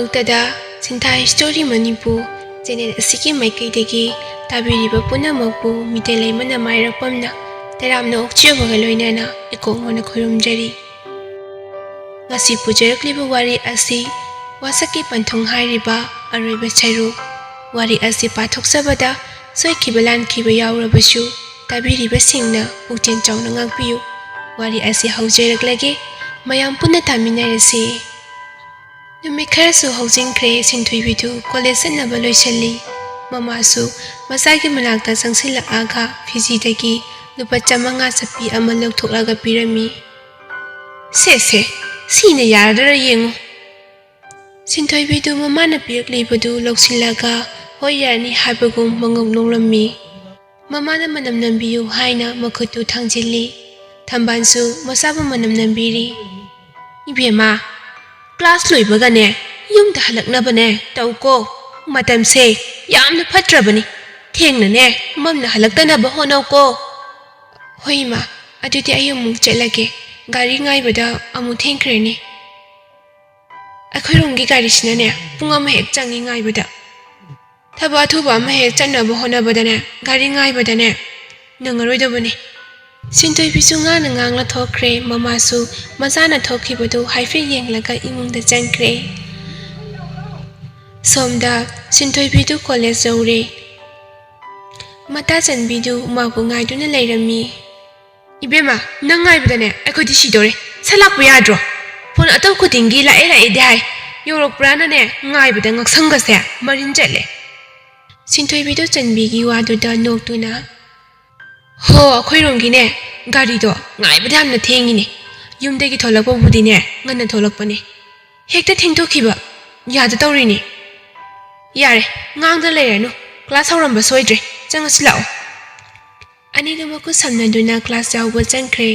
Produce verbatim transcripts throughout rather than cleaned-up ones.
ꯃꯇꯝꯗ ꯁꯤꯟꯊꯥ history Manipur channel ꯑꯁꯤꯒꯤ ꯃꯥꯏꯀꯩꯗꯒꯤ ꯇꯥꯕꯤꯔꯤꯕ ꯄꯨꯝꯅꯃꯛꯄꯨ ꯃꯤꯇꯩ ꯂꯩꯃꯅ ꯃꯥꯏꯔꯞ ꯄꯝꯅ ꯇꯔꯥꯝꯅ ꯑꯣꯛꯆꯕꯒ ꯂꯣꯏꯅꯅ ꯏꯀꯣꯛ ꯃꯣꯟꯅ ꯈꯨꯔꯨꯝꯖꯔꯤ꯫ ꯉꯁꯤ ꯄꯨꯖꯔꯛꯂꯤꯕ ꯋꯥꯔꯤ ꯑꯁꯤ ꯋꯥꯁꯛꯀꯤ ꯄꯟꯊꯨꯡ ꯍꯥꯏꯔꯤꯕ ꯑꯔꯣꯏꯕ ꯁꯔꯨꯛ꯫ ꯋꯥꯔꯤ ꯑꯁꯤ ꯄꯥꯊꯣꯛꯆꯕꯗ ꯁꯣꯏꯈꯤꯕ ꯂꯥꯟꯈꯤꯕ ꯌꯥꯎꯔꯕꯁꯨ ꯇꯥꯕꯤꯔꯤꯕꯁꯤꯡꯅ ꯄꯨꯛꯆꯦꯜ ꯆꯥꯎꯅ ꯉꯥꯛꯄꯤꯌꯨ꯫ ꯋꯥꯔꯤ ꯑꯁꯤ ꯍꯧꯖꯔꯛꯂꯒꯦ, ꯃꯌꯥꯝ ꯄꯨꯟꯅ ꯇꯥꯃꯤꯟꯅꯔꯁꯤ꯫ ꯅꯨꯃꯤꯠ ꯈꯔꯁꯨ ꯍꯧꯖꯤꯟꯈ꯭ꯔꯦ, ꯁꯤꯟꯊꯣꯏꯕꯤꯗꯨ ꯀꯣꯂꯦꯖ ꯆꯠꯅꯕ ꯂꯣꯏꯁꯤꯜꯂꯤ꯫ ꯃꯃꯥꯁꯨ ꯃꯆꯥꯒꯤ ꯃꯅꯥꯛꯇ ꯆꯪꯁꯤꯜꯂꯛꯑꯒ ꯐꯤꯖꯤꯗꯒꯤ ꯂꯨꯄꯥ ꯆꯥꯃꯉꯥ ꯆꯠꯄꯤ ꯑꯃ ꯂꯧꯊꯣꯛꯂꯒ ꯄꯤꯔꯝꯃꯤ꯫ "ꯁꯦ ꯁꯦ, ꯁꯤꯅ ꯌꯥꯔꯗ꯭ꯔꯥ ꯌꯦꯡꯉꯨ꯫" ꯁꯤꯟꯊꯣꯏꯕꯤꯗꯨ ꯃꯃꯥꯅ ꯄꯤꯔꯛꯂꯤꯕꯗꯨ ꯂꯧꯁꯤꯜꯂꯒ "ꯍꯣꯏ, ꯌꯥꯔꯅꯤ" ꯍꯥꯏꯕꯒꯨꯝ ꯃꯉꯛ ꯅꯣꯛꯂꯝꯃꯤ꯫ ꯃꯃꯥꯅ ꯃꯅꯝ ꯅꯝꯕꯤꯌꯨ ꯍꯥꯏꯅ ꯃꯈꯨꯠꯇꯨ ꯊꯥꯡꯖꯤꯜꯂꯤ꯫ ꯊꯝꯕꯥꯜꯁꯨ ꯃꯆꯥꯕꯨ ꯃꯅꯝ ꯅꯝꯕꯤꯔꯤ꯫ "ꯏꯕꯦꯝꯃ, ꯀ꯭ꯂꯥꯁ ꯂꯣꯏꯕꯒꯅꯦ ꯌꯨꯝꯗ ꯍꯜꯂꯛꯅꯕꯅꯦ ꯇꯧꯀꯣ꯫ ꯃꯇꯝꯁꯦ ꯌꯥꯝꯅ ꯐꯠꯇ꯭ꯔꯕꯅꯤ꯫ ꯊꯦꯡꯅꯅꯦ ꯃꯝꯅ ꯍꯜꯂꯛꯇꯅꯕ ꯍꯣꯠꯅꯧꯀꯣ꯫" "ꯍꯣꯏ ꯏꯃꯥ, ꯑꯗꯨꯗꯤ ꯑꯩ ꯑꯃꯨꯛ ꯆꯠꯂꯒꯦ꯫ ꯒꯥꯔꯤ ꯉꯥꯏꯕꯗ ꯑꯃꯨꯛ ꯊꯦꯡꯈ꯭ꯔꯅꯤ꯫ ꯑꯩꯈꯣꯏꯔꯣꯝꯒꯤ ꯒꯥꯔꯤꯁꯤꯅꯅꯦ ꯄꯨꯡ ꯑꯃ ꯍꯦꯛ ꯆꯪꯉꯤ ꯉꯥꯏꯕꯗ꯫ ꯊꯕꯛ ꯑꯊꯨꯕ ꯑꯃ ꯍꯦꯛ ꯆꯠꯅꯕ ꯍꯣꯠꯅꯕꯗꯅꯦ, ꯒꯥꯔꯤ ꯉꯥꯏꯕꯗꯅꯦ ꯅꯪꯉꯔꯣꯏꯗꯕꯅꯤ꯫" ꯁꯤꯟꯊꯣꯏꯕꯤꯁꯨ ꯉꯥꯡꯅ ꯉꯥꯡꯅ ꯊꯣꯛꯈ꯭ꯔꯦ꯫ ꯃꯃꯥꯁꯨ ꯃꯆꯥꯅ ꯊꯣꯛꯈꯤꯕꯗꯨ ꯍꯥꯏꯐꯦꯠ ꯌꯦꯡꯂꯒ ꯏꯃꯨꯡꯗ ꯆꯪꯈ꯭ꯔꯦ꯫ ꯁꯣꯝꯗ ꯁꯤꯟꯊꯣꯏꯕꯤꯗꯨ ꯀꯣꯂꯦꯖ ꯌꯧꯔꯦ꯫ ꯃꯇꯥ ꯆꯟꯕꯤꯗꯨ ꯃꯥꯕꯨ ꯉꯥꯏꯗꯨꯅ ꯂꯩꯔꯝꯃꯤ꯫ "ꯏꯕꯦꯝꯃ, ꯅꯪ ꯉꯥꯏꯕꯗꯅꯦ ꯑꯩꯈꯣꯏꯗꯤ ꯁꯤꯗꯧꯔꯦ꯫ ꯁꯠ ꯂꯥꯛꯄ ꯌꯥꯗ꯭ꯔꯣ? ꯐꯣꯟ ꯑꯇꯧ ꯈꯨꯗꯤꯡꯒꯤ ꯂꯥꯛꯑꯦ ꯂꯥꯛꯑꯦꯗꯤ ꯍꯥꯏ꯫ ꯌꯧꯔꯛꯄ꯭ꯔꯥꯅꯅꯦ ꯉꯥꯏꯕꯗ ꯉꯛꯁꯪꯒꯁꯦ ꯃꯔꯤꯟ ꯆꯠꯂꯦ꯫" ꯁꯤꯟꯊꯣꯏꯕꯤꯗꯨ ꯆꯟꯕꯤꯒꯤ ꯋꯥꯗꯨꯗ ꯅꯣꯛꯇꯨꯅ, "ꯍꯣ, ꯑꯩꯈꯣꯏꯔꯣꯝꯒꯤꯅꯦ ꯒꯥꯔꯤꯗꯣ ꯉꯥꯏꯕꯗ ꯌꯥꯝꯅ ꯊꯦꯡꯉꯤꯅꯦ꯫ ꯌꯨꯝꯗꯒꯤ ꯊꯣꯛꯂꯛꯄꯕꯨꯗꯤꯅꯦ ꯉꯟꯅ ꯊꯣꯛꯂꯛꯄꯅꯦ꯫ ꯍꯦꯛꯇ ꯊꯦꯡꯗꯣꯛꯈꯤꯕ ꯌꯥꯗ ꯇꯧꯔꯤꯅꯦ꯫" "ꯌꯥꯔꯦ, ꯉꯥꯡꯗ ꯂꯩꯔꯅꯨ꯫ ꯀ꯭ꯂꯥꯁ ꯍꯧꯔꯝꯕ ꯁꯣꯏꯗ꯭ꯔꯦ꯫ ꯆꯪꯉꯁꯤ ꯂꯥꯛꯑꯣ꯫" ꯑꯅꯤꯗꯨ ꯃꯈꯨꯠ ꯁꯝꯅꯗꯨꯅ ꯀ꯭ꯂꯥꯁ ꯌꯥꯎꯕ ꯆꯪꯈ꯭ꯔꯦ꯫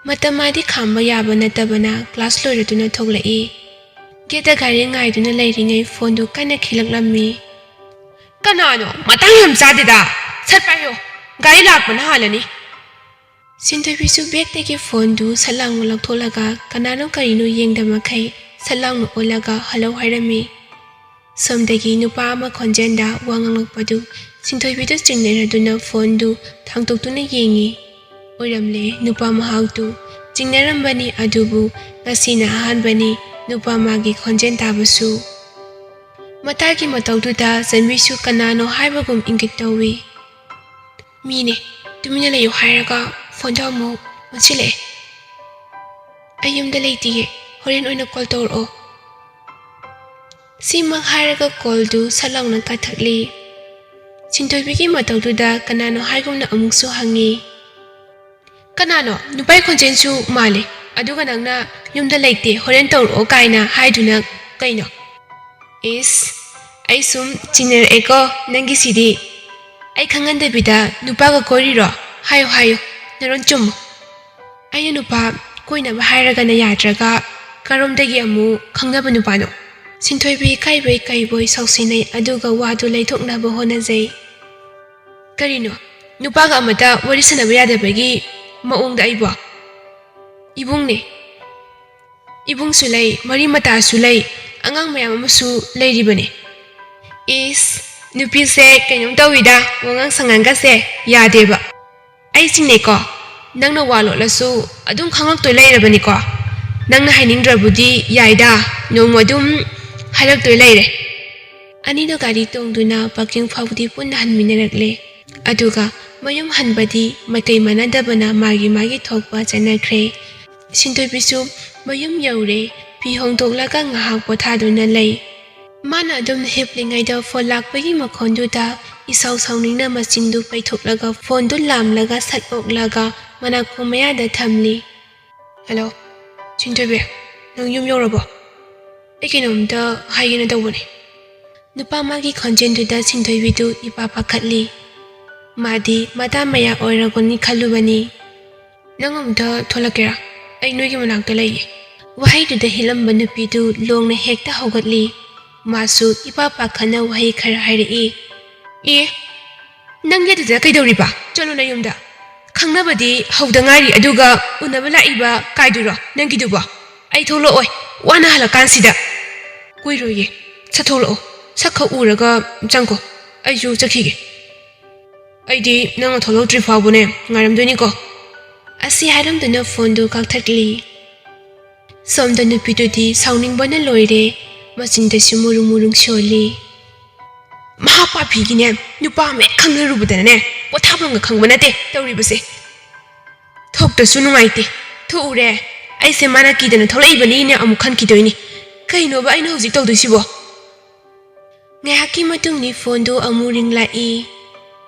ꯃꯇꯝ ꯃꯥꯗꯤ ꯈꯥꯝꯕ ꯌꯥꯕ ꯅꯠꯇꯕꯅ ꯀ꯭ꯂꯥꯁ ꯂꯣꯏꯔꯗꯨꯅ ꯊꯣꯛꯂꯛꯏ꯫ ꯒꯦꯠꯇ ꯒꯥꯔꯤ ꯉꯥꯏꯗꯨꯅ ꯂꯩꯔꯤꯉꯩ ꯐꯣꯟꯗꯨ ꯀꯟꯅ ꯈꯤꯂꯛꯂꯝꯃꯤ꯫ "ꯀꯅꯥꯅꯣ? ꯃꯇꯥꯡ ꯌꯥꯝ ꯆꯥꯗꯦꯗ꯫ ꯁꯠ ꯄꯥꯏꯌꯣ, ꯒꯥꯔꯤ ꯂꯥꯛꯄꯅ ꯍꯥꯜꯂꯅꯤ꯫" ꯁꯤꯟꯊꯣꯏꯕꯤꯁꯨ ꯕꯦꯛꯇꯒꯤ ꯐꯣꯟꯗꯨ ꯁꯠ ꯂꯥꯎꯅ ꯂꯧꯊꯣꯛꯂꯒ ꯀꯅꯥꯅꯣ ꯀꯔꯤꯅꯣ ꯌꯦꯡꯗ ꯃꯈꯩ ꯁꯠ ꯂꯥꯎꯅ ꯑꯣꯜꯂꯒ ꯍꯜꯂꯣ ꯍꯥꯏꯔꯝꯃꯤ꯫ ꯁꯣꯝꯗꯒꯤ ꯅꯨꯄꯥ ꯑꯃ ꯈꯣꯟꯖꯦꯜꯗ ꯋꯥ ꯉꯥꯡꯂꯛꯄꯗꯨ ꯁꯤꯟꯊꯣꯏꯕꯤꯗꯨ ꯆꯤꯡꯅꯔꯗꯨꯅ ꯐꯣꯟꯗꯨ ꯊꯥꯡꯗꯣꯛꯇꯨꯅ ꯌꯦꯡꯉꯤ꯫ ꯑꯣꯏꯔꯝꯂꯦ, ꯅꯨꯄꯥ ꯃꯍꯥꯛꯇꯨ ꯆꯤꯡꯅꯔꯝꯕꯅꯤ, ꯑꯗꯨꯕꯨ ꯉꯁꯤꯅ ꯑꯍꯥꯟꯕꯅꯤ ꯅꯨꯄꯥ ꯃꯥꯒꯤ ꯈꯣꯟꯖꯦꯜ ꯇꯥꯕꯁꯨ꯫ ꯃꯇꯥꯒꯤ ꯃꯇꯧꯗꯨꯗ ꯆꯟꯕꯤꯁꯨ ꯀꯅꯥꯅꯣ ꯍꯥꯏꯕꯒꯨꯝ ꯏꯪꯒꯤꯠ ꯇꯧꯏ꯫ "ꯃꯤꯅꯦ, ꯇꯨꯃꯤꯟꯅ ꯂꯩꯌꯨ" ꯍꯥꯏꯔꯒ ꯐꯣꯟꯗꯣ ꯑꯃꯨꯛ ꯑꯣꯟꯁꯤꯜꯂꯛꯑꯦ꯫ "ꯑꯩ ꯌꯨꯝꯗ ꯂꯩꯇꯤꯌꯦ, ꯍꯣꯔꯦꯟ ꯑꯣꯏꯅ ꯀꯣꯜ ꯇꯧꯔꯛꯑꯣ"꯫ ꯁꯤꯃꯛ ꯍꯥꯏꯔꯒ ꯀꯣꯜꯗꯨ ꯁꯠ ꯂꯥꯎꯅ ꯀꯛꯊꯠꯂꯤ꯫ ꯁꯤꯟꯊꯣꯏꯕꯤꯒꯤ ꯃꯇꯧꯗꯨꯗ ꯀꯅꯥꯅꯣ ꯍꯥꯏꯒꯨꯝꯅ ꯑꯃꯨꯛꯁꯨ ꯍꯪꯉꯤ꯫ "ꯀꯅꯥꯅꯣ? ꯅꯨꯄꯥꯒꯤ ꯈꯣꯟꯖꯦꯜꯁꯨ ꯃꯥꯜꯂꯦ꯫ ꯑꯗꯨꯒ ꯅꯪꯅ 'ꯌꯨꯝꯗ ꯂꯩꯇꯦ, ꯍꯣꯔꯦꯟ ꯇꯧꯔꯛꯑꯣ' ꯀꯥꯏꯅ ꯍꯥꯏꯗꯨꯅ ꯀꯩꯅꯣ?" "ꯏꯁ, ꯑꯩ ꯁꯨꯝ ꯆꯤꯡꯅꯔꯛꯑꯦꯀꯣ ꯅꯪꯒꯤꯁꯤꯗꯤ꯫ ꯑꯩ ꯈꯪꯍꯟꯗꯕꯤꯗ ꯅꯨꯄꯥꯒ ꯀꯣꯏꯔꯤꯔꯣ? ꯍꯥꯏꯌꯨ, ꯍꯥꯏꯌꯨ, ꯅꯔꯣꯟ ꯆꯨꯝꯃꯨ꯫ ꯑꯩꯅ ꯅꯨꯄꯥ ꯀꯣꯏꯅꯕ ꯍꯥꯏꯔꯒꯅ ꯌꯥꯗ꯭ꯔꯒ ꯀꯔꯣꯝꯗꯒꯤ ꯑꯃꯨꯛ ꯈꯪꯅꯕ ꯅꯨꯄꯥꯅꯣ?" ꯁꯤꯟꯊꯣꯏꯕꯤ ꯏꯀꯥꯏꯕꯣꯏ ꯀꯩꯕꯣꯏ ꯁꯥꯎꯁꯤꯟꯅꯩ, ꯑꯗꯨꯒ ꯋꯥꯗꯨ ꯂꯩꯊꯣꯛꯅꯕ ꯍꯣꯠꯅꯖꯩ꯫ "ꯀꯔꯤꯅꯣ? ꯅꯨꯄꯥꯒ ꯑꯃꯇ ꯋꯥꯔꯤ ꯁꯥꯟꯅꯕ ꯌꯥꯗꯕꯒꯤ ꯃꯑꯣꯡꯗ ꯑꯩꯕꯣ? ꯏꯕꯨꯡꯅꯦ꯫ ꯏꯕꯨꯡꯁꯨ ꯂꯩ, ꯃꯔꯤ ꯃꯇꯥꯁꯨ ꯂꯩ, ꯑꯉꯥꯡ ꯃꯌꯥꯝ ꯑꯃꯁꯨ ꯂꯩꯔꯤꯕꯅꯦ"꯫ ꯏꯁ, ꯅꯨꯄꯤꯁꯦ ꯀꯩꯅꯣꯝ ꯇꯧꯋꯤꯗ, ꯋꯥꯉꯥꯡ ꯁꯉꯥꯡꯒꯁꯦ ꯌꯥꯗꯦꯕ꯫ ꯑꯩ ꯆꯤꯡꯅꯩꯀꯣ, ꯅꯪꯅ ꯋꯥ ꯂꯣꯠꯂꯁꯨ ꯑꯗꯨꯝ ꯈꯪꯂꯛꯇꯣꯏ ꯂꯩꯔꯕꯅꯤꯀꯣ꯫ ꯅꯪꯅ ꯍꯥꯏꯅꯤꯡꯗ꯭ꯔꯕꯨꯗꯤ ꯌꯥꯏꯗ, ꯅꯣꯡꯃ ꯑꯗꯨꯝ ꯍꯥꯏꯔꯛꯇꯣꯏ ꯂꯩꯔꯦ꯫ ꯑꯅꯤꯗꯣ ꯒꯥꯔꯤ ꯇꯣꯡꯗꯨꯅ ꯄꯥꯔꯀꯤꯡ ꯐꯥꯎꯕꯗꯤ ꯄꯨꯟꯅ ꯍꯟꯃꯤꯟꯅꯔꯛꯂꯦ꯫ ꯑꯗꯨꯒ ꯃꯌꯨꯝ ꯍꯟꯕꯗꯤ ꯃꯥꯏꯀꯩ ꯃꯥꯟꯅꯗꯕꯅ ꯃꯥꯒꯤ ꯃꯥꯒꯤ ꯊꯣꯛꯄ ꯆꯠꯅꯈ꯭ꯔꯦ꯫ ꯁꯤꯟꯊꯣꯏꯕꯤꯁꯨ ꯃꯌꯨꯝ ꯌꯧꯔꯦ, ꯐꯤ ꯍꯣꯡꯗꯣꯛꯂꯒ ꯉꯥꯏꯍꯥꯛ ꯄꯣꯊꯥꯗꯨꯅ ꯂꯩ꯫ ꯃꯥꯅ ꯑꯗꯨꯝ ꯍꯤꯞꯂꯤꯉꯩꯗ ꯐꯣꯟ ꯂꯥꯛꯄꯒꯤ ꯃꯈꯣꯟꯗꯨꯗ ꯏꯁꯥꯎ ꯁꯥꯎꯅꯤꯡꯅ ꯃꯆꯤꯟꯗꯨ ꯄꯩꯊꯣꯛꯂꯒ ꯐꯣꯟꯗꯨ ꯂꯥꯝꯂꯒ ꯁꯠ ꯑꯣꯛꯂꯒ ꯃꯅꯥꯀꯣꯡ ꯃꯌꯥꯗ ꯊꯝꯂꯤ꯫ "ꯍꯜꯂꯣ, ꯁꯤꯟꯊꯣꯏꯕꯤ, ꯅꯪ ꯌꯨꯝ ꯌꯧꯔꯕꯣ? ꯑꯩ ꯀꯩꯅꯣꯝꯇ ꯍꯥꯏꯒꯦꯅ ꯇꯧꯕꯅꯦ"꯫ ꯅꯨꯄꯥ ꯃꯥꯒꯤ ꯈꯣꯟꯖꯦꯜꯗꯨꯗ ꯁꯤꯟꯊꯣꯏꯕꯤꯗꯨ ꯏꯄꯥ ꯄꯥꯈꯠꯂꯤ꯫ ꯃꯥꯗꯤ ꯃꯇꯥ ꯃꯌꯥ ꯑꯣꯏꯔꯒꯅꯤ ꯈꯜꯂꯨꯕꯅꯤ꯫ "ꯅꯪ ꯑꯃꯨꯛꯇ ꯊꯣꯛꯂꯛꯀꯦꯔꯥ? ꯑꯩ ꯅꯣꯏꯒꯤ ꯃꯅꯥꯛꯇ ꯂꯩꯌꯦ"꯫ ꯋꯥꯍꯩꯗꯨꯗ ꯍꯤꯂꯝꯕ ꯅꯨꯄꯤꯗꯨ ꯂꯣꯡꯅ ꯍꯦꯛꯇ ꯍꯧꯒꯠꯂꯤ꯫ ꯃꯥꯁꯨ ꯏꯄꯥ ꯄꯥꯈꯠꯅ ꯋꯥꯍꯩ ꯈꯔ ꯍꯥꯏꯔꯛꯏ꯫ "ꯑꯦ, ꯅꯪꯒꯤ ꯑꯗꯨꯗ ꯀꯩꯗꯧꯔꯤꯕ? ꯆꯠꯂꯣ ꯅꯌꯨꯝꯗ꯫ ꯈꯪꯅꯕꯗꯤ ꯍꯧꯗ ꯉꯥꯏꯔꯤ, ꯑꯗꯨꯒ ꯎꯅꯕ ꯂꯥꯛꯏꯕ ꯀꯥꯏꯗꯨꯔꯣ ꯅꯪꯒꯤꯗꯨꯕꯣ? ꯑꯩ ꯊꯣꯛꯂꯛꯑꯣꯏ, ꯋꯥꯅ ꯍꯜꯂꯛꯀꯥꯟꯁꯤꯗ꯫ ꯀꯨꯏꯔꯣꯏꯌꯦ, ꯁꯠ ꯊꯣꯛꯂꯛꯑꯣ꯫ ꯁꯛ ꯈꯛ ꯎꯔꯒ ꯆꯪꯈꯣ, ꯑꯩꯁꯨ ꯆꯠꯈꯤꯒꯦ꯫ ꯑꯩꯗꯤ ꯅꯪꯅ ꯊꯣꯛꯂꯛꯇ꯭ꯔꯤ ꯐꯥꯎꯕꯅꯦ ꯉꯥꯏꯔꯝꯗꯣꯏꯅꯤꯀꯣ꯫ ꯑꯁꯤ ꯍꯥꯏꯔꯝꯗꯨꯅ ꯐꯣꯟꯗꯨ ꯀꯛꯊꯠꯂꯤ꯫ ꯁꯣꯝꯗ ꯅꯨꯄꯤꯗꯨꯗꯤ ꯁꯥꯎꯅꯤꯡꯕꯅ ꯂꯣꯏꯔꯦ, ꯃꯆꯤꯟꯗꯁꯨ ꯃꯨꯔꯨꯝ ꯃꯨꯔꯨꯝ ꯁꯣꯜꯂꯤ꯫ ꯃꯍꯥ ꯄꯥꯄꯤꯒꯤꯅꯦ, ꯅꯨꯄꯥ ꯑꯃ ꯍꯦꯛ ꯈꯪꯅꯔꯨꯕꯗꯅꯅꯦ, ꯄꯣꯊꯥꯐꯝꯒ ꯈꯪꯕ ꯅꯠꯇꯦ ꯇꯧꯔꯤꯕꯁꯦ꯫ ꯊꯣꯛꯇ꯭ꯔꯁꯨ ꯅꯨꯡꯉꯥꯏꯇꯦ, ꯊꯣꯛꯎꯔꯦ꯫ ꯑꯩꯁꯦ ꯃꯥꯅ ꯀꯤꯗꯅ ꯊꯣꯛꯂꯛꯏꯕꯅꯤꯅ ꯑꯃꯨꯛ ꯈꯟꯈꯤꯗꯣꯏꯅꯤ꯫ ꯀꯩꯅꯣꯕ ꯑꯩꯅ ꯍꯧꯖꯤꯛ ꯇꯧꯗꯣꯏꯁꯤꯕꯣ? ꯉꯥꯏꯍꯥꯛꯀꯤ ꯃꯇꯨꯡꯗꯤ ꯐꯣꯟꯗꯨ ꯑꯃꯨꯛ ꯔꯤꯡ ꯂꯥꯛꯏ꯫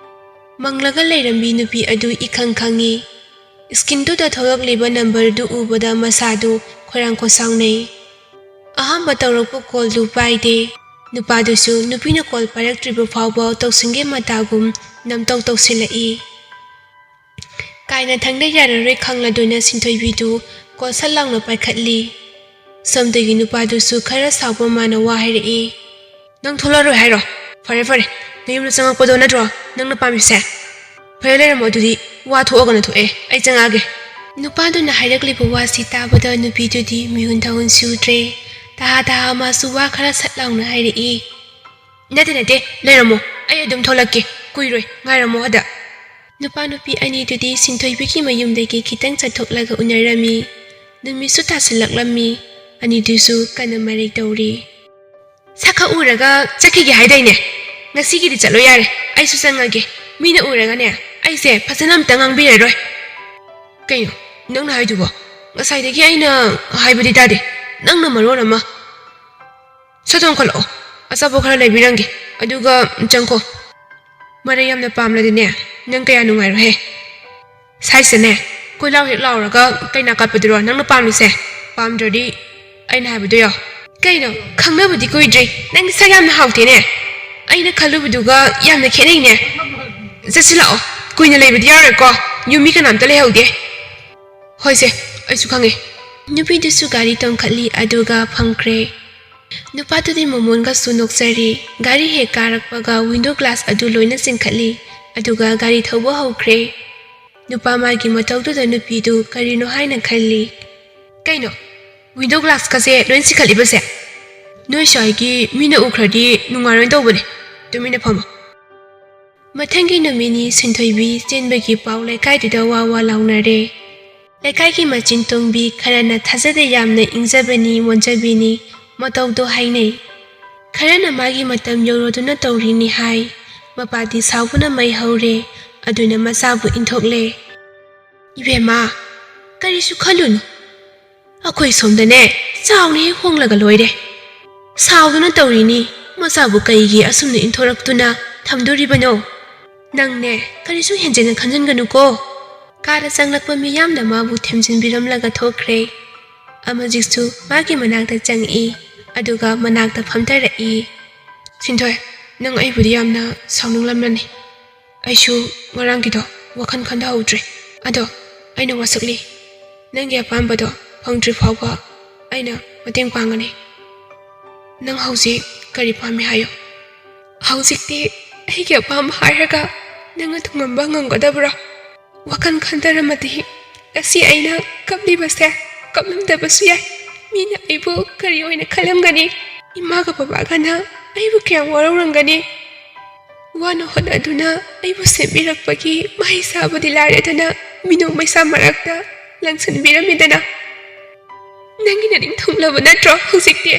ꯃꯪꯂꯒ ꯂꯩꯔꯝꯕꯤ ꯅꯨꯄꯤ ꯑꯗꯨ ꯏꯈꯪ ꯈꯪꯉꯤ꯫ ꯁ꯭ꯀ꯭ꯔꯤꯟꯗꯨꯗ ꯊꯣꯛꯂꯛꯂꯤꯕ ꯅꯝꯕꯔꯗꯨ ꯎꯕꯗ ꯃꯁꯥꯗꯨ ꯈꯣꯏꯔꯥꯡ ꯈꯣꯏꯁꯥꯎꯅꯩ꯫ ꯑꯍꯥꯟꯕ ꯇꯧꯔꯛꯄ ꯀꯣꯜꯗꯨ ꯄꯥꯏꯗꯦ꯫ ꯅꯨꯄꯥꯗꯨꯁꯨ ꯅꯨꯄꯤꯅ ꯀꯣꯜ ꯄꯥꯏꯔꯛꯇ꯭ꯔꯤꯕ ꯐꯥꯎꯕ ꯇꯧꯁꯤꯟꯒꯦ ꯃꯇꯥꯒꯨꯝ ꯅꯝꯇꯧ ꯇꯧꯁꯤꯜꯂꯛꯏ꯫ ꯀꯥꯏꯅ ꯊꯪꯗ ꯌꯥꯔꯔꯣꯏ ꯈꯪꯂꯗꯨꯅ ꯁꯤꯟꯊꯣꯏꯕꯤꯗꯨ ꯀꯣꯜ ꯁꯠ ꯂꯥꯎꯅ ꯄꯥꯏꯈꯠꯂꯤ꯫ ꯁꯣꯝꯗꯒꯤ ꯅꯨꯄꯥꯗꯨꯁꯨ ꯈꯔ ꯁꯥꯎꯕ ꯃꯥꯅ ꯋꯥ ꯍꯥꯏꯔꯛꯏ꯫ "ꯅꯪ ꯊꯣꯛꯂꯛꯑꯔꯣꯏ ꯍꯥꯏꯔꯣ? ꯐꯔꯦ ꯐꯔꯦ, ꯅꯌꯨꯝꯗ ꯆꯪꯉꯛꯄꯗꯣ ꯅꯠꯇ꯭ꯔꯣ ꯅꯪꯅ ꯄꯥꯝꯃꯤꯁꯦ? ꯐꯔꯦ, ꯂꯩꯔꯝꯃꯣ ꯑꯗꯨꯗꯤ, ꯋꯥ ꯊꯣꯛꯑꯒꯅ ꯊꯣꯛꯑꯦ, ꯑꯩ ꯆꯪꯉꯛꯑꯒꯦ꯫" ꯅꯨꯄꯥꯗꯨꯅ ꯍꯥꯏꯔꯛꯂꯤꯕ ꯋꯥꯁꯤ ꯇꯥꯕꯗ ꯅꯨꯄꯤꯗꯨꯗꯤ ꯃꯤꯍꯨꯟ ꯊꯥꯍꯨꯟ ꯁꯨꯗ꯭ꯔꯦ꯫ ꯇꯍꯥ ꯇꯍꯥ ꯃꯥꯁꯨ ꯋꯥ ꯈꯔ ꯁꯠ ꯂꯥꯎꯅ ꯍꯥꯏꯔꯛꯏ꯫ "ꯅꯠꯇꯦ ꯅꯠꯇꯦ, ꯂꯩꯔꯝꯃꯣ, ꯑꯩ ꯑꯗꯨꯝ ꯊꯣꯛꯂꯛꯀꯦ, ꯀꯨꯏꯔꯣꯏ, ꯉꯥꯏꯔꯝꯃꯣ ꯑꯗ꯫" ꯅꯨꯄꯥ ꯅꯨꯄꯤ ꯑꯅꯤꯗꯨꯗꯤ ꯁꯤꯟꯊꯣꯏꯕꯤꯒꯤ ꯃꯌꯨꯝꯗꯒꯤ ꯈꯤꯇꯪ ꯆꯠꯊꯣꯛꯂꯒ ꯎꯅꯔꯝꯃꯤ꯫ ꯅꯨꯃꯤꯠꯁꯨ ꯇꯥꯁꯤꯜꯂꯛꯂꯝꯃꯤ꯫ ꯑꯅꯤꯗꯨꯁꯨ ꯀꯟꯅ ꯃꯔꯩ ꯇꯧꯔꯤ꯫ "ꯁꯛꯈꯛ ꯎꯔꯒ ꯆꯠꯈꯤꯒꯦ ꯍꯥꯏꯗꯥꯏꯅꯦ? ꯉꯁꯤꯒꯤꯗꯤ ꯆꯠꯂꯣ ꯌꯥꯔꯦ, ꯑꯩꯁꯨ ꯆꯪꯉꯒꯦ꯫ ꯃꯤꯅ ꯎꯔꯒꯅꯦ, ꯑꯩꯁꯦ ꯐꯖꯅ ꯑꯝꯇ ꯉꯥꯡꯕꯤꯔꯔꯣꯏ꯫" "ꯀꯩꯅꯣ ꯅꯪꯅ ꯍꯥꯏꯗꯨꯕꯣ? ꯉꯁꯥꯏꯗꯒꯤ ꯑꯩꯅ ꯍꯥꯏꯕꯗꯤ ꯇꯥꯗꯦ, ꯅꯪꯅ ꯃꯔꯣꯟ ꯑꯃ꯫" "ꯁꯠ ꯊꯣꯡ ꯀꯠꯂꯛꯑꯣ, ꯑꯆꯥꯄꯣꯠ ꯈꯔ ꯂꯩꯕꯤꯔꯝꯒꯦ, ꯑꯗꯨꯒ ꯆꯪꯈꯣ꯫ ꯃꯔꯩ ꯌꯥꯝꯅ ꯄꯥꯝꯂꯗꯤꯅꯦ, ꯅꯪ ꯀꯌꯥ ꯅꯨꯡꯉꯥꯏꯔꯣꯏꯍꯦ꯫ ꯁꯥꯏꯁꯤꯗꯅꯦ, ꯀꯣꯏꯂꯥꯎ ꯍꯦꯛ ꯂꯥꯎꯔꯒ ꯀꯩꯅꯥ ꯀꯠꯄꯗꯨꯔꯣ ꯅꯪꯅ ꯄꯥꯝꯃꯤꯁꯦ? ꯄꯥꯝꯗ꯭ꯔꯗꯤ ꯑꯩꯅ ꯍꯥꯏꯕꯗꯣ ꯌꯥꯎ꯫" "ꯀꯩꯅꯣ, ꯈꯪꯅꯕꯗꯤ ꯀꯨꯏꯗ꯭ꯔꯤ, ꯅꯪꯗꯤ ꯁꯛ ꯌꯥꯝꯅ ꯍꯥꯎꯇꯦꯅꯦ꯫ ꯑꯩꯅ ꯈꯜꯂꯨꯕꯗꯨꯒ ꯌꯥꯝꯅ ꯈꯦꯠꯅꯩꯅꯦ꯫ ꯆꯠꯁꯤ ꯂꯥꯛꯑꯣ, ꯀꯨꯏꯅ ꯂꯩꯕꯗꯤ ꯌꯥꯔꯣꯏꯀꯣ, ꯌꯨꯝ ꯃꯤ ꯀꯅꯥꯝꯇ ꯂꯩꯍꯧꯗꯦ꯫" "ꯍꯣꯏꯁꯦ, ꯑꯩꯁꯨ ꯈꯪꯉꯦ꯫" ꯅꯨꯄꯤꯗꯨꯁꯨ ꯒꯥꯔꯤ ꯇꯣꯡꯈꯠꯂꯤ, ꯑꯗꯨꯒ ꯐꯝꯈ꯭ꯔꯦ꯫ ꯅꯨꯄꯥꯗꯨꯗꯤ ꯃꯣꯃꯣꯟꯒꯁꯨ ꯅꯣꯛꯆꯔꯤ꯫ ꯒꯥꯔꯤ ꯍꯦꯛ ꯀꯥꯔꯛꯄꯒ ꯋꯤꯟꯗꯣ ꯒ꯭ꯂꯥꯁ ꯑꯗꯨ ꯂꯣꯏꯅ ꯆꯤꯡꯈꯠꯂꯤ, ꯑꯗꯨꯒ ꯒꯥꯔꯤ ꯊꯧꯕ ꯍꯧꯈ꯭ꯔꯦ꯫ ꯅꯨꯄꯥ ꯃꯥꯒꯤ ꯃꯇꯧꯗꯨꯗ ꯅꯨꯄꯤꯗꯨ ꯀꯔꯤꯅꯣ ꯍꯥꯏꯅ ꯈꯜꯂꯤ꯫ "ꯀꯩꯅꯣ, ꯋꯤꯟꯗꯣ ꯒ꯭ꯂꯥꯁꯀꯁꯦ ꯂꯣꯏ ꯁꯤꯈꯠꯂꯤꯕꯁꯦ? ꯅꯣꯏ ꯁ꯭ꯋꯥꯏꯒꯤ ꯃꯤꯅ ꯎꯈ꯭ꯔꯗꯤ ꯅꯨꯡꯉꯥꯏꯔꯣꯏꯅ ꯇꯧꯕꯅꯦ꯫ ꯇꯨꯃꯤꯟꯅ ꯐꯝꯃꯣ꯫ ꯃꯊꯪꯒꯤ ꯅꯨꯃꯤꯠꯅꯤ ꯁꯤꯟꯊꯣꯏꯕꯤ ꯆꯦꯟꯕꯒꯤ ꯄꯥꯎ ꯂꯩꯀꯥꯏꯗꯨꯗ ꯋꯥ ꯋꯥ ꯂꯥꯎꯅꯔꯦ꯫ ꯂꯩꯀꯥꯏꯒꯤ ꯃꯆꯤꯟ ꯇꯣꯡꯕꯤ ꯈꯔꯅ ꯊꯥꯖꯗ ꯌꯥꯝꯅ ꯏꯪꯖꯕꯅꯤ, ꯃꯣꯟꯖꯕꯤꯅꯤ, ꯃꯇꯧꯗꯣ ꯍꯥꯏꯅꯩ꯫ ꯈꯔꯅ ꯃꯥꯒꯤ ꯃꯇꯝ ꯌꯧꯔꯗꯨꯅ ꯇꯧꯔꯤꯅꯤ ꯍꯥꯏ꯫ ꯃꯄꯥꯗꯤ ꯁꯥꯎꯕꯅ ꯃꯩ ꯍꯧꯔꯦ, ꯑꯗꯨꯅ ꯃꯆꯥꯕꯨ ꯏꯟꯊꯣꯛꯂꯦ꯫ "ꯏꯕꯦꯝꯃ, ꯀꯔꯤꯁꯨ ꯈꯜꯂꯨꯅꯨ꯫ ꯑꯩꯈꯣꯏ ꯁꯣꯝꯗꯅꯦ ꯆꯥꯎꯅ ꯍꯦꯛ ꯍꯣꯡꯂꯒ ꯂꯣꯏꯔꯦ꯫ ꯁꯥꯎꯗꯨꯅ ꯇꯧꯔꯤꯅꯤ, ꯃꯆꯥꯕꯨ ꯀꯩꯒꯤ ꯑꯁꯨꯝꯅ ꯏꯟꯊꯣꯔꯛꯇꯨꯅ ꯊꯝꯗꯣꯔꯤꯕꯅꯣ? ꯅꯪꯅꯦ ꯀꯔꯤꯁꯨ ꯍꯦꯟꯖꯤꯟꯅ ꯈꯟꯖꯤꯟꯒꯅꯨꯀꯣ꯫" ꯀꯥꯗ ꯆꯪꯂꯛꯄ ꯃꯤꯌꯥꯝꯅ ꯃꯥꯕꯨ ꯊꯦꯝꯖꯤꯟꯕꯤꯔꯝꯂꯒ ꯊꯣꯛꯈ꯭ꯔꯦ꯫ ꯑꯃꯖꯤꯠꯁꯨ ꯃꯥꯒꯤ ꯃꯅꯥꯛꯇ ꯆꯪꯉꯛꯏ, ꯑꯗꯨꯒ ꯃꯅꯥꯛꯇ ꯐꯝꯊꯔꯛꯏ꯫ "ꯁꯤꯟꯊꯣꯏ, ꯅꯪ ꯑꯩꯕꯨꯗꯤ ꯌꯥꯝꯅ ꯁꯥꯎꯅꯤꯡꯂꯝꯂꯅꯤ꯫ ꯑꯩꯁꯨ ꯉꯔꯥꯡꯒꯤꯗꯣ ꯋꯥꯈꯜ ꯈꯟꯊꯍꯧꯗ꯭ꯔꯦ꯫ ꯑꯗꯣ ꯑꯩꯅ ꯋꯥꯁꯛꯂꯤ꯫ ꯅꯪꯒꯤ ꯑꯄꯥꯝꯕꯗꯣ ꯐꯪꯗ꯭ꯔꯤ ꯐꯥꯎꯕ ꯑꯩꯅ ꯃꯇꯦꯡ ꯄꯥꯡꯒꯅꯤ꯫ ꯅꯪ ꯍꯧꯖꯤꯛ ꯀꯔꯤ ꯄꯥꯝꯃꯤ ꯍꯥꯏꯌꯨ?" "ꯍꯧꯖꯤꯛꯇꯤ ꯑꯩꯒꯤ ꯑꯄꯥꯝꯕ ꯍꯥꯏꯔꯒ ꯅꯪꯅ ꯊꯨꯡꯉꯝꯕ ꯉꯝꯒꯗꯕ꯭ꯔꯥ? ꯋꯥꯈꯜ ꯈꯟꯊꯔꯝꯃꯗꯤ ꯉꯁꯤ ꯑꯩꯅ ꯀꯞꯂꯤꯕꯁꯦ ꯀꯞꯂꯝꯗꯕꯁꯨ ꯌꯥꯏ꯫ ꯃꯤꯅ ꯑꯩꯕꯨ ꯀꯔꯤ ꯑꯣꯏꯅ ꯈꯜꯂꯝꯒꯅꯤ? ꯏꯃꯥꯒ ꯕꯕꯥꯒꯅ ꯑꯩꯕꯨ ꯀꯌꯥꯝ ꯋꯥꯔꯧꯔꯝꯒꯅꯤ? ꯋꯥꯅ ꯍꯣꯠꯅꯗꯨꯅ ꯑꯩꯕꯨ ꯁꯦꯝꯕꯤꯔꯛꯄꯒꯤ ꯃꯍꯩ ꯆꯥꯕꯗꯤ ꯂꯥꯏꯔꯗꯅ, ꯃꯤꯅꯣꯛ ꯃꯩꯁꯥ ꯃꯔꯛꯇ ꯂꯪꯁꯤꯟꯕꯤꯔꯝꯃꯤꯗꯅ꯫ ꯅꯪꯒꯤ ꯅꯅꯤꯡ ꯊꯨꯡꯂꯕ ꯅꯠꯇ꯭ꯔꯣ ꯍꯧꯖꯤꯛꯇꯤ?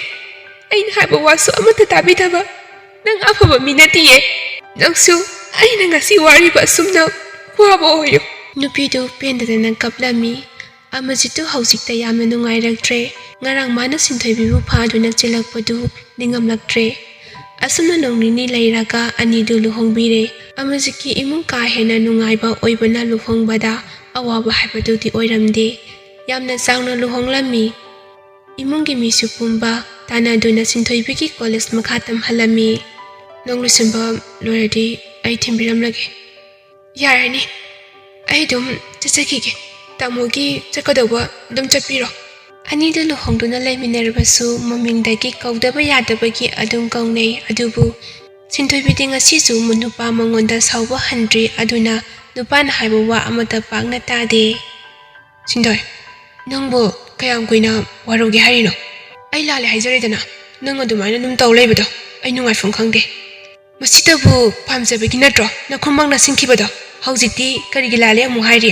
ꯑꯩꯅ ꯍꯥꯏꯕ ꯋꯥꯁꯨ ꯑꯃꯠꯇ ꯇꯥꯕꯤꯗꯕ꯫ ꯅꯪ ꯑꯐꯕ ꯃꯤ ꯅꯠꯇꯤꯌꯦ꯫ ꯅꯪꯁꯨ ꯑꯩꯅ ꯉꯁꯤ ꯋꯥꯔꯤꯕ ꯑꯁꯨꯝꯅ ꯋꯥꯕ ꯑꯣꯏꯌꯨ꯫" ꯅꯨꯄꯤꯗꯨ ꯄꯦꯟꯗꯗꯅ ꯀꯞꯂꯝꯃꯤ꯫ ꯑꯃꯖꯤꯠꯇꯨ ꯍꯧꯖꯤꯛꯇ ꯌꯥꯝꯅ ꯅꯨꯡꯉꯥꯏꯔꯛꯇ꯭ꯔꯦ꯫ ꯉꯔꯥꯡ ꯃꯥꯅ ꯁꯤꯟꯊꯣꯏꯕꯤꯕꯨ ꯐꯥꯗꯨꯅ ꯆꯦꯜꯂꯛꯄꯗꯨ ꯅꯤꯡꯉꯝꯂꯛꯇ꯭ꯔꯦ꯫ ꯑꯁꯨꯝꯅ ꯅꯣꯡ ꯅꯤꯅꯤ ꯂꯩꯔꯒ ꯑꯅꯤꯗꯨ ꯂꯨꯍꯣꯡꯕꯤꯔꯦ꯫ ꯑꯃꯖꯤꯠꯀꯤ ꯏꯃꯨꯡ ꯀꯥ ꯍꯦꯟꯅ ꯅꯨꯡꯉꯥꯏꯕ ꯑꯣꯏꯕꯅ ꯂꯨꯍꯣꯡꯕꯗ ꯑꯋꯥꯕ ꯍꯥꯏꯕꯗꯨꯗꯤ ꯑꯣꯏꯔꯝꯗꯦ꯫ ꯌꯥꯝꯅ ꯆꯥꯎꯅ ꯂꯨꯍꯣꯡꯂꯝꯃꯤ꯫ ꯏꯃꯨꯡꯒꯤ ꯃꯤꯁꯨ ꯄꯨꯝꯕ ꯇꯥꯟꯅꯗꯨꯅ ꯁꯤꯟꯊꯣꯏꯕꯤꯒꯤ ꯀꯣꯂꯦꯖ ꯃꯈꯥ ꯇꯝꯍꯜꯂꯝꯃꯤ꯫ "ꯅꯪ ꯂꯣꯏꯁꯤꯟꯕ ꯂꯣꯏꯔꯗꯤ ꯑꯩ ꯊꯤꯟꯕꯤꯔꯝꯂꯒꯦ꯫" "ꯌꯥꯔꯅꯤ, ꯑꯩ ꯑꯗꯨꯝ ꯆꯠꯆꯈꯤꯒꯦ꯫ ꯇꯥꯃꯣꯒꯤ ꯆꯠꯀꯗꯧꯕ ꯑꯗꯨꯝ ꯆꯠꯄꯤꯔꯣ꯫" ꯑꯅꯤꯗꯨ ꯂꯨꯍꯣꯡꯗꯨꯅ ꯂꯩꯃꯤꯟꯅꯔꯕꯁꯨ ꯃꯃꯤꯡꯗꯒꯤ ꯀꯧꯗꯕ ꯌꯥꯗꯕꯒꯤ ꯑꯗꯨꯝ ꯀꯧꯅꯩ꯫ ꯑꯗꯨꯕꯨ ꯁꯤꯟꯊꯣꯏꯕꯤꯗꯤ ꯉꯁꯤꯁꯨ ꯅꯨꯄꯥ ꯃꯉꯣꯟꯗ ꯁꯥꯎꯕ ꯍꯟꯗ꯭ꯔꯤ꯫ ꯑꯗꯨꯅ ꯅꯨꯄꯥꯅ ꯍꯥꯏꯕ ꯋꯥ ꯑꯃꯠꯇ ꯄꯥꯛꯅ ꯇꯥꯗꯦ꯫ "ꯁꯤꯟꯊꯣꯏ, ꯅꯪꯕꯨ ꯀꯌꯥꯝ ꯀꯨꯏꯅ ꯋꯥꯔꯧꯒꯦ ꯍꯥꯏꯔꯤꯅꯣ? ꯑꯩ ꯂꯥꯜꯂꯦ ꯍꯥꯏꯖꯔꯦꯗꯅ, ꯅꯪ ꯑꯗꯨꯃꯥꯏꯅ ꯑꯗꯨꯝ ꯇꯧ ꯂꯩꯕꯗꯣ ꯑꯩ ꯅꯨꯡꯉꯥꯏꯐꯝ ꯈꯪꯗꯦ꯫ ꯃꯁꯤꯗꯕꯨ ꯄꯥꯝꯖꯕꯒꯤ ꯅꯠꯇ꯭ꯔꯣ ꯅꯈꯨꯝꯕꯥꯡꯅ ꯁꯤꯡꯈꯤꯕꯗꯣ? ꯍꯧꯖꯤꯛꯇꯤ ꯀꯔꯤꯒꯤ ꯂꯥꯜꯂꯦ ꯑꯃꯨꯛ ꯍꯥꯏꯔꯤ?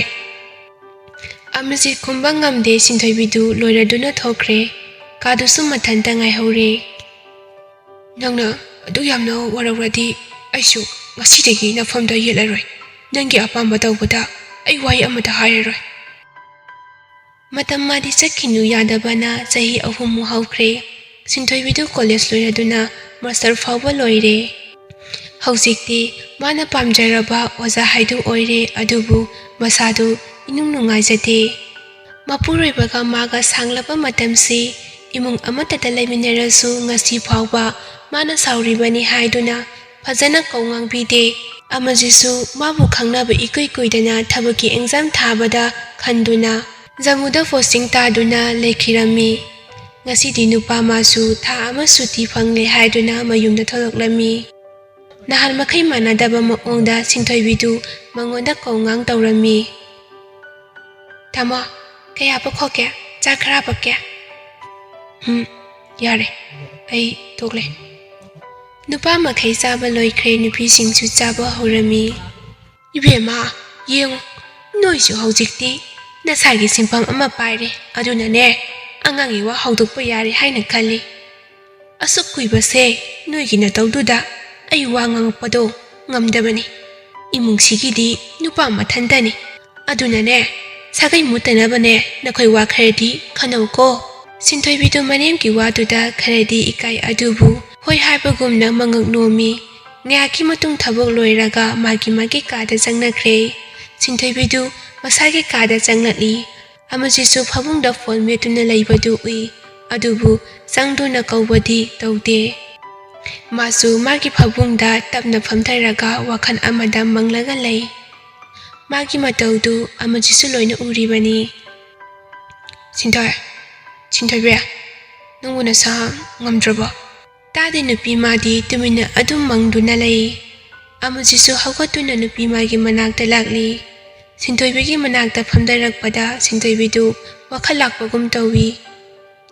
ꯑꯃꯖꯤꯠ ꯈꯨꯝꯕ ꯉꯝꯗꯦ, ꯁꯤꯟꯊꯣꯏꯕꯤꯗꯨ ꯂꯣꯏꯔꯗꯨꯅ ꯊꯣꯛꯈ꯭ꯔꯦ꯫ ꯀꯥꯗꯨꯁꯨ ꯃꯊꯟꯇ ꯉꯥꯏꯍꯧꯔꯦ꯫ ꯅꯪꯅ ꯑꯗꯨꯛ ꯌꯥꯝꯅ ꯋꯥꯔꯧꯔꯗꯤ ꯑꯩꯁꯨ ꯉꯁꯤꯗꯒꯤ ꯅꯐꯝꯗ ꯌꯦꯠꯂꯔꯣꯏ꯫ ꯅꯪꯒꯤ ꯑꯄꯥꯝꯕ ꯇꯧꯕꯗ ꯑꯩ ꯋꯥꯍꯩ ꯑꯃꯠꯇ ꯍꯥꯏꯔꯔꯣꯏ꯫ ꯃꯇꯝ ꯃꯥꯗꯤ ꯆꯠꯈꯤꯅꯨ ꯌꯥꯗꯕꯅ ꯆꯍꯤ ꯑꯍꯨꯝꯃꯨꯛ ꯍꯧꯈ꯭ꯔꯦ꯫ ꯁꯤꯟꯊꯣꯏꯕꯤꯗꯨ ꯀꯣꯂꯦꯖ ꯂꯣꯏꯔꯗꯨꯅ ꯃꯥꯁꯇꯔ ꯐꯥꯎꯕ ꯂꯣꯏꯔꯦ꯫ ꯍꯧꯖꯤꯛꯇꯤ ꯃꯥꯅ ꯄꯥꯝꯖꯔꯕ ꯑꯣꯖꯥ ꯍꯥꯏꯗꯨ ꯑꯣꯏꯔꯦ, ꯑꯗꯨꯕꯨ ꯃꯁꯥꯗꯨ ꯏꯅꯨꯡ ꯅꯨꯡꯉꯥꯏꯖꯗꯦ꯫ ꯃꯄꯨꯔꯣꯏꯕꯒ ꯃꯥꯒ ꯁꯥꯡꯂꯕ ꯃꯇꯝꯁꯤ ꯏꯃꯨꯡ ꯑꯃꯠꯇꯗ ꯂꯩꯃꯤꯟꯅꯔꯁꯨ ꯉꯁꯤ ꯐꯥꯎꯕ ꯃꯥꯅ ꯁꯥꯎꯔꯤꯕꯅꯤ ꯍꯥꯏꯗꯨꯅ ꯐꯖꯅ ꯀꯧ ꯉꯥꯡꯕꯤꯗꯦ꯫ ꯑꯃꯖꯤꯁꯨ ꯃꯥꯕꯨ ꯈꯪꯅꯕ ꯏꯀꯨꯏ ꯀꯨꯏꯗꯅ ꯊꯕꯛꯀꯤ ꯑꯦꯛꯖꯥꯝ ꯊꯥꯕꯗ ꯈꯟꯗꯨꯅ ꯖꯝꯃꯨꯗ ꯄꯣꯁꯇꯤꯡ ꯇꯥꯗꯨꯅ ꯂꯩꯈꯤꯔꯝꯃꯤ꯫ ꯉꯁꯤꯗꯤ ꯅꯨꯄꯥ ꯃꯥꯁꯨ ꯊꯥ ꯑꯃ ꯁꯨꯇꯤ ꯐꯪꯂꯦ ꯍꯥꯏꯗꯨꯅ ꯃꯌꯨꯝꯗ ꯊꯣꯛꯂꯛꯂꯝꯃꯤ꯫ ꯅꯍꯥꯟ ꯃꯈꯩ ꯃꯥꯟꯅꯗꯕ ꯃꯑꯣꯡꯗ ꯁꯤꯟꯊꯣꯏꯕꯤꯗꯨ ꯃꯉꯣꯟꯗ ꯀꯧꯉꯥꯡ ꯇꯧꯔꯝꯃꯤ꯫ "ꯇꯥꯃꯣ, ꯀꯩ ꯍꯥꯞꯄꯛꯈꯣꯒꯦ? ꯆꯥ ꯈꯔ ꯍꯥꯞꯄꯛꯀꯦ?" "ꯎꯝ, ꯌꯥꯔꯦ, ꯑꯩ ꯇꯣꯛꯂꯦ꯫" ꯅꯨꯄꯥ ꯃꯈꯩ ꯆꯥꯕ ꯂꯣꯏꯈ꯭ꯔꯦ, ꯅꯨꯄꯤꯁꯤꯡꯁꯨ ꯆꯥꯕ ꯍꯧꯔꯝꯃꯤ꯫ "ꯏꯕꯦꯝꯃ, ꯌꯦꯡꯉꯨ, ꯅꯣꯏꯁꯨ ꯍꯧꯖꯤꯛꯇꯤ ꯅꯁꯥꯒꯤ ꯁꯤꯟꯐꯝ ꯑꯃ ꯄꯥꯏꯔꯦ, ꯑꯗꯨꯅꯅꯦ ꯑꯉꯥꯡꯒꯤ ꯋꯥ ꯍꯧꯗꯣꯛꯄ ꯌꯥꯔꯦ ꯍꯥꯏꯅ ꯈꯜꯂꯤ꯫ ꯑꯁꯨꯛ ꯀꯨꯏꯕꯁꯦ ꯅꯣꯏꯒꯤ ꯅꯇꯧꯗꯨꯗ ꯑꯩ ꯋꯥ ꯉꯥꯡꯉꯛꯄꯗꯣ ꯉꯝꯗꯕꯅꯤ꯫ ꯏꯃꯨꯡꯁꯤꯒꯤꯗꯤ ꯅꯨꯄꯥ ꯃꯊꯟꯇꯅꯤ꯫ ꯑꯗꯨꯅꯅꯦ, ꯁꯥꯒꯩ ꯃꯨꯠꯇꯅꯕꯅꯦ ꯅꯈꯣꯏ ꯋꯥ ꯈꯔꯗꯤ ꯈꯟꯅꯧꯀꯣ꯫" ꯁꯤꯟꯊꯣꯏꯕꯤꯗꯨ ꯃꯅꯦꯝꯒꯤ ꯋꯥꯗꯨꯗ ꯈꯔꯗꯤ ꯏꯀꯥꯏ, ꯑꯗꯨꯕꯨ ꯍꯣꯏ ꯍꯥꯏꯕꯒꯨꯝꯅ ꯃꯉꯛ ꯅꯣꯝꯃꯤ꯫ ꯉꯥꯏꯍꯥꯛꯀꯤ ꯃꯇꯨꯡ ꯊꯕꯛ ꯂꯣꯏꯔꯒ ꯃꯥꯒꯤ ꯃꯥꯒꯤ ꯀꯥꯗ ꯆꯪꯅꯈ꯭ꯔꯦ꯫ ꯁꯤꯟꯊꯣꯏꯕꯤꯗꯨ ꯃꯁꯥꯒꯤ ꯀꯥꯗ ꯆꯪꯂꯛꯂꯤ꯫ ꯑꯃꯖꯤꯠꯁꯨ ꯐꯃꯨꯡꯗ ꯐꯣꯟ ꯃꯦꯠꯇꯨꯅ ꯂꯩꯕꯗꯨ ꯎꯏ, ꯑꯗꯨꯕꯨ ꯆꯪꯗꯨꯅ ꯀꯧꯕꯗꯤ ꯇꯧꯗꯦ꯫ ꯃꯥꯁꯨ ꯃꯥꯒꯤ ꯐꯃꯨꯡꯗ ꯇꯞꯅ ꯐꯝꯊꯔꯒ ꯋꯥꯈꯜ ꯑꯃꯗ ꯃꯪꯂꯒ ꯂꯩ꯫ ꯃꯥꯒꯤ ꯃꯇꯧꯗꯨ ꯑꯃꯖꯤꯠꯁꯨ ꯂꯣꯏꯅ ꯎꯔꯤꯕꯅꯤ꯫ "ꯁꯤꯟꯊꯣꯏ, ꯁꯤꯟꯊꯣꯏꯕꯤ, ꯅꯪꯕꯨ ꯅꯁꯥ ꯉꯝꯗ꯭ꯔꯕꯣ?" ꯇꯥꯗꯦ ꯅꯨꯄꯤ ꯃꯥꯗꯤ ꯇꯨꯃꯤꯟꯅ ꯑꯗꯨꯝ ꯃꯪꯗꯨꯅ ꯂꯩ꯫ ꯑꯃꯖꯤꯠꯁꯨ ꯍꯧꯒꯠꯇꯨꯅ ꯅꯨꯄꯤ ꯃꯥꯒꯤ ꯃꯅꯥꯛꯇ ꯂꯥꯛꯂꯤ꯫ ꯁꯤꯟꯊꯣꯏꯕꯤꯒꯤ ꯃꯅꯥꯛꯇ ꯐꯝꯊꯔꯛꯄꯗ ꯁꯤꯟꯊꯣꯏꯕꯤꯗꯨ ꯋꯥꯈꯜ ꯂꯥꯛꯄꯒꯨꯝ ꯇꯧꯏ꯫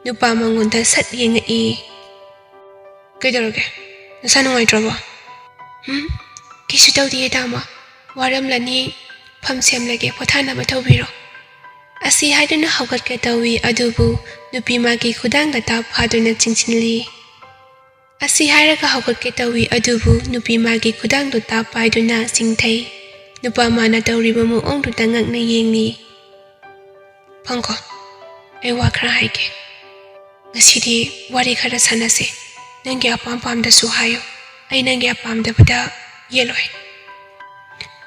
ꯅꯨꯄꯥ ꯃꯉꯣꯟꯗ ꯁꯠ ꯌꯦꯡꯉꯛꯏ꯫ "ꯀꯩꯗꯧꯔꯒꯦ? ꯅꯁꯥ ꯅꯨꯡꯉꯥꯏꯇ꯭ꯔꯕꯣ?" "ꯎꯝ, ꯀꯩꯁꯨ ꯇꯧꯗꯤꯌꯦ ꯇꯥꯃꯣ꯫ ꯋꯥꯔꯝꯂꯅꯤ, ꯐꯝ ꯁꯦꯝꯂꯒꯦ, ꯄꯣꯊꯥꯅꯕ ꯇꯧꯕꯤꯔꯣ"꯫ ꯑꯁꯤ ꯍꯥꯏꯗꯨꯅ ꯍꯧꯒꯠꯀꯦ ꯇꯧꯏ, ꯑꯗꯨꯕꯨ ꯅꯨꯄꯤ ꯃꯥꯒꯤ ꯈꯨꯗꯥꯡꯗ ꯇꯥꯞ ꯐꯥꯗꯨꯅ ꯆꯤꯡꯁꯤꯜꯂꯤ꯫ ꯑꯁꯤ ꯍꯥꯏꯔꯒ ꯍꯧꯒꯠꯀꯦ ꯇꯧꯏ, ꯑꯗꯨꯕꯨ ꯅꯨꯄꯤ ꯃꯥꯒꯤ ꯈꯨꯗꯥꯡꯗꯨ ꯇꯥꯞ ꯄꯥꯏꯗꯨꯅ ꯆꯤꯡꯊꯩ꯫ ꯅꯨꯄꯥ ꯃꯥꯅ ꯇꯧꯔꯤꯕ ꯃꯑꯣꯡꯗꯨꯗ ꯉꯛꯅ ꯌꯦꯡꯂꯤ꯫ "ꯐꯪꯈꯣ, ꯑꯩ ꯋꯥ ꯈꯔ ꯍꯥꯏꯒꯦ꯫ ꯉꯁꯤꯗꯤ ꯋꯥꯔꯤ ꯈꯔ ꯁꯥꯟꯅꯁꯦ꯫ ꯅꯪꯒꯤ ꯑꯄꯥꯝ ꯄꯥꯝꯗꯁꯨ ꯍꯥꯏꯌꯨ꯫ ꯑꯩ ꯅꯪꯒꯤ ꯑꯄꯥꯝꯗꯕꯗ ꯌꯦꯠꯂꯣꯏ"꯫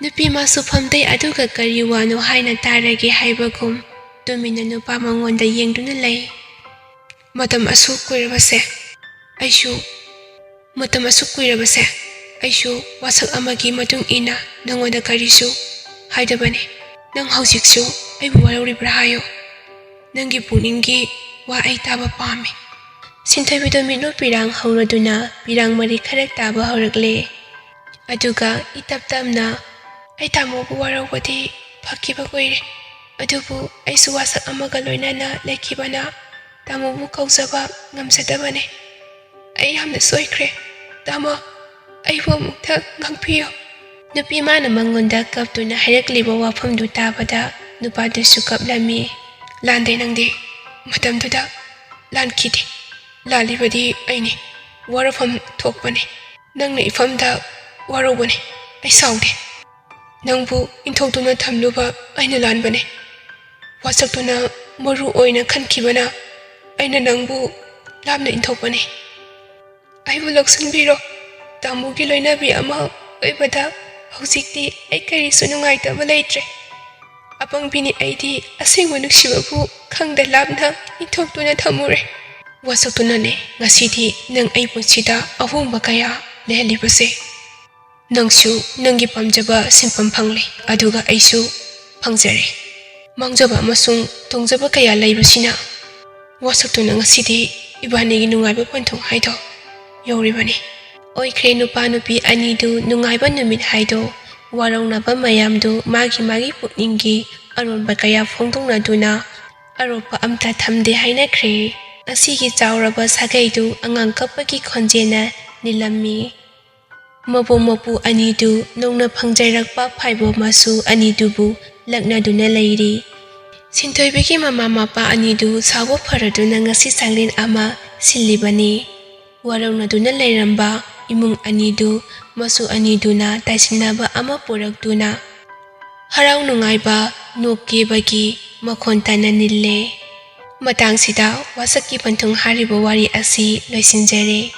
ꯅꯨꯄꯤ ꯃꯥꯁꯨ ꯐꯝꯗꯩ, ꯑꯗꯨꯒ ꯀꯔꯤ ꯋꯥꯅꯣ ꯍꯥꯏꯅ ꯇꯥꯔꯒꯦ ꯍꯥꯏꯕꯒꯨꯝ ꯇꯨꯃꯤꯟꯅ ꯅꯨꯄꯥ ꯃꯉꯣꯟꯗ ꯌꯦꯡꯗꯨꯅ ꯂꯩ꯫ "ꯃꯇꯝ ꯑꯁꯨꯛ ꯀꯨꯏꯔꯕꯁꯦ ꯑꯩꯁꯨ, ꯃꯇꯝ ꯑꯁꯨꯛ ꯀꯨꯏꯔꯕꯁꯦ ꯑꯩꯁꯨ ꯋꯥꯁꯛ ꯑꯃꯒꯤ ꯃꯇꯨꯡ ꯏꯟꯅ ꯅꯪꯉꯣꯟꯗ ꯀꯔꯤꯁꯨ ꯍꯥꯏꯗꯕꯅꯤ꯫ ꯅꯪ ꯍꯧꯖꯤꯛꯁꯨ ꯑꯩꯕꯨ ꯋꯥꯔꯧꯔꯤꯕ꯭ꯔꯥ ꯍꯥꯏꯌꯨ꯫ ꯅꯪꯒꯤ ꯄꯨꯛꯅꯤꯡꯒꯤ ꯋꯥ ꯑꯩ ꯇꯥꯕ ꯄꯥꯝꯃꯤ"꯫ ꯁꯤꯟꯊꯕꯤꯗꯣ ꯃꯤꯠꯂꯨ ꯄꯤꯔꯥꯡ ꯍꯧꯔꯗꯨꯅ ꯄꯤꯔꯥꯡ ꯃꯔꯤ ꯈꯔ ꯇꯥꯕ ꯍꯧꯔꯛꯂꯦ꯫ ꯑꯗꯨꯒ ꯏꯇꯞ ꯇꯞꯅ, "ꯑꯩ ꯇꯥꯃꯣꯕꯨ ꯋꯥꯔꯧꯕꯗꯤ ꯐꯈꯤꯕ ꯀꯨꯏꯔꯦ꯫ ꯑꯗꯨꯕꯨ ꯑꯩꯁꯨ ꯋꯥꯁꯛ ꯑꯃꯒ ꯂꯣꯏꯅꯅ ꯂꯩꯈꯤꯕꯅ ꯇꯥꯃꯣꯕꯨ ꯀꯧꯖꯕ ꯉꯝꯖꯗꯕꯅꯦ꯫ ꯑꯩ ꯌꯥꯝꯅ ꯁꯣꯏꯈ꯭ꯔꯦ꯫ ꯇꯥꯃꯣ, ꯑꯩꯕꯨ ꯑꯃꯨꯛꯇ ꯉꯥꯛꯄꯤꯌꯨ"꯫ ꯅꯨꯄꯤ ꯃꯥꯅ ꯃꯉꯣꯟꯗ ꯀꯞꯇꯨꯅ ꯍꯥꯏꯔꯛꯂꯤꯕ ꯋꯥꯐꯝꯗꯨ ꯇꯥꯕꯗ ꯅꯨꯄꯥꯗꯨꯁꯨ ꯀꯞꯂꯝꯃꯤ꯫ "ꯂꯥꯟꯗꯦ ꯅꯪꯗꯤ꯫ ꯃꯇꯝꯗꯨꯗ ꯂꯥꯟꯈꯤꯗꯦ꯫ ꯂꯥꯜꯂꯤꯕꯗꯤ ꯑꯩꯅꯤ꯫ ꯋꯥꯔꯧꯐꯝ ꯊꯣꯛꯄꯅꯤ꯫ ꯅꯪꯅ ꯏꯐꯝꯗ ꯋꯥꯔꯧꯕꯅꯤ꯫ ꯑꯩ ꯁꯥꯎꯗꯦ꯫ ꯅꯪꯕꯨ ꯏꯟꯊꯣꯛꯇꯨꯅ ꯊꯝꯂꯨꯕ ꯑꯩꯅ ꯂꯥꯟꯕꯅꯤ꯫ ꯋꯥꯁꯛꯇꯨꯅ ꯃꯔꯨ ꯑꯣꯏꯅ ꯈꯟꯈꯤꯕꯅ ꯑꯩꯅ ꯅꯪꯕꯨ ꯂꯥꯞꯅ ꯏꯟꯊꯣꯛꯄꯅꯤ꯫ ꯑꯩꯕꯨ ꯂꯧꯁꯤꯟꯕꯤꯔꯣ꯫ ꯇꯥꯃꯣꯒꯤ ꯂꯣꯏꯅꯕꯤ ꯑꯃ ꯑꯣꯏꯕꯗ ꯍꯧꯖꯤꯛꯇꯤ ꯑꯩ ꯀꯔꯤꯁꯨ ꯅꯨꯡꯉꯥꯏꯇꯕ ꯂꯩꯇ꯭ꯔꯦ꯫ ꯑꯄꯪꯕꯤꯅꯤ ꯑꯩꯗꯤ, ꯑꯁꯦꯡꯕ ꯅꯨꯡꯁꯤꯕꯕꯨ ꯈꯪꯗ ꯂꯥꯞꯅ ꯏꯟꯊꯣꯛꯇꯨꯅ ꯊꯝꯃꯨꯔꯦ꯫ ꯋꯥꯁꯛꯇꯨꯅꯅꯦ ꯉꯁꯤꯗꯤ ꯅꯪ ꯑꯩ ꯄꯨꯟꯁꯤꯗ ꯑꯍꯣꯡꯕ ꯀꯌꯥ ꯂꯩꯍꯜꯂꯤꯕꯁꯦ꯫ ꯅꯪꯁꯨ ꯅꯪꯒꯤ ꯄꯥꯝꯖꯕ ꯁꯤꯟꯐꯝ ꯐꯪꯂꯦ, ꯑꯗꯨꯒ ꯑꯩꯁꯨ ꯐꯪꯖꯔꯦ꯫ ꯃꯥꯡꯖꯕ ꯑꯃꯁꯨꯡ ꯇꯣꯡꯖꯕ ꯀꯌꯥ ꯂꯩꯕꯁꯤꯅ ꯋꯥꯁꯛꯇꯨꯅ ꯉꯁꯤꯗꯤ ꯏꯕꯥꯅꯤꯒꯤ ꯅꯨꯡꯉꯥꯏꯕ ꯄꯟꯊꯨꯡ ꯍꯥꯏꯗꯣ ꯌꯧꯔꯤꯕꯅꯤ"꯫ ꯑꯣꯏꯈ꯭ꯔꯦ ꯅꯨꯄꯥ ꯅꯨꯄꯤ ꯑꯅꯤꯗꯨ ꯅꯨꯡꯉꯥꯏꯕ ꯅꯨꯃꯤꯠ ꯍꯥꯏꯗꯣ꯫ ꯋꯥꯔꯧꯅꯕ ꯃꯌꯥꯝꯗꯨ ꯃꯥꯒꯤ ꯃꯥꯒꯤ ꯄꯨꯛꯅꯤꯡꯒꯤ ꯑꯔꯣꯟꯕ ꯀꯌꯥ ꯐꯣꯡꯗꯣꯛꯅꯗꯨꯅ ꯑꯔꯣꯞꯄ ꯑꯝꯇ ꯊꯝꯗꯦ ꯍꯥꯏꯅꯈ꯭ꯔꯦ꯫ ꯑꯁꯤꯒꯤ ꯆꯥꯎꯔꯕ ꯁꯥꯒꯩꯗꯨ ꯑꯉꯥꯡ ꯀꯞꯄꯒꯤ ꯈꯣꯟꯖꯦꯜꯅ ꯅꯤꯜꯂꯝꯃꯤ꯫ ꯃꯕꯣꯛ ꯃꯄꯨ ꯑꯅꯤꯗꯨ ꯅꯧꯅ ꯐꯪꯖꯔꯛꯄ ꯐꯥꯏꯕꯣꯛ ꯃꯁꯨ ꯑꯅꯤꯗꯨꯕꯨ ꯂꯛꯅꯗꯨꯅ ꯂꯩꯔꯤ꯫ ꯁꯤꯟꯊꯣꯏꯕꯤꯒꯤ ꯃꯃꯥ ꯃꯄꯥ ꯑꯅꯤꯗꯨ ꯁꯥꯎꯕ ꯐꯔꯗꯨꯅ ꯉꯁꯤ ꯆꯥꯛꯂꯦꯟ ꯑꯃ ꯁꯤꯜꯂꯤꯕꯅꯤ꯫ ꯋꯥꯔꯧꯅꯗꯨꯅ ꯂꯩꯔꯝꯕ ꯏꯃꯨꯡ ꯑꯅꯤꯗꯨ ꯃꯁꯨ ꯑꯅꯤꯗꯨꯅ ꯇꯥꯏꯁꯤꯟꯅꯕ ꯑꯃ ꯄꯨꯔꯛꯇꯨꯅ ꯍꯔꯥꯎ ꯅꯨꯡꯉꯥꯏꯕ ꯅꯣꯛꯀꯦꯕꯒꯤ ꯃꯈꯣꯟ ꯇꯥꯅ ꯅꯤꯜꯂꯦ꯫ ꯃꯇꯥꯡꯁꯤꯗ ꯋꯥꯁꯛꯀꯤ ꯄꯟꯊꯨꯡ ꯍꯥꯏꯔꯤꯕ ꯋꯥꯔꯤ ꯑꯁꯤ ꯂꯣꯏꯁꯤꯟꯖꯔꯦ꯫